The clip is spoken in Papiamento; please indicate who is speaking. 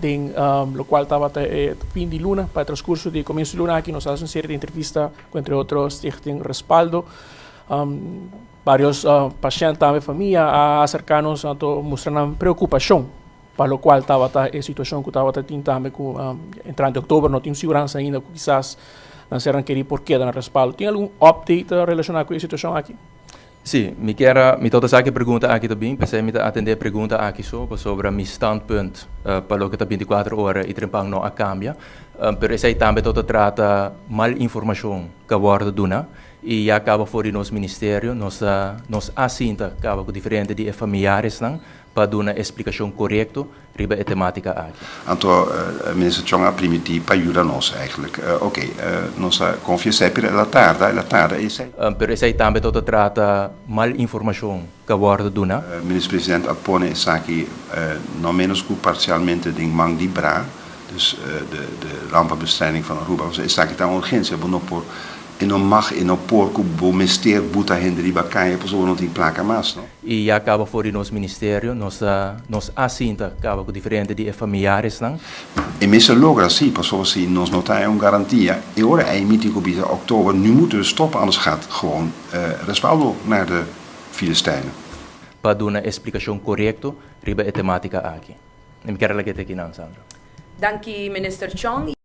Speaker 1: Den locual tabata e fin di luna pa e transcurso di comienzo di luna aki nos a haci un serie di entrevista cu entre otro Stichting Respaldo. Varios pashent tambe famia a acerca nos anto mustra nan preocupacion pa locual tabata e situacion cu tabata tin tambe cu entrante october no tin siguransa ainda cu kisas nan sernan keri por keda na Respaldo. Tin algun update relaciona cu e situacion aki?
Speaker 2: Sí, mi kier a, mi tabata sa ku e pregunta aki ta bin, p'esei mi ta atendé e pregunta aki so, pasobra mi standpunt pa loke ta 24 ora i trempan no a kambia. Pero esei tambe tabata trata mal informashon ku a wòrdu duna i ya kaba for di nos ministerio nos a nos a sinta kaba ku diferente di e familiaresnan pa duna e splikashon korekto riba e tematika aki.
Speaker 3: Anto minister Chong a primiti pa yuda nos eigenlijk. Oké, nos a konfia esei, pero el a tarda, el a tarda esei.
Speaker 2: Pero esei tambe tabata trata mal informashon ku a wòrdu duna.
Speaker 3: Minister president a pone esaki no menos ku parsialmente den man di bra, dus de rampenbestrijding van Aruba. Pasobra esaki ta un urgensia, bo no por E no mag, e no por ku bo mester buta hende riba kaya pasobra bo no tin plaka mas, no.
Speaker 2: I ya kaba for di nos ministerio nos a nos a sinta kaba ku diferente di e familiaresnan.
Speaker 3: E mester logra si, pasobra si nos no ta haña un garantia, e ora ei mi tin ku bisa oktober, nu moeten we stoppen anders gaat gewoon respaldo naar de Filistijnen.
Speaker 2: Pa duna e splikashon korekto riba e tematika aki. Mi kier a lag'é te kinan, Sandra.
Speaker 4: Danki Minister Chong.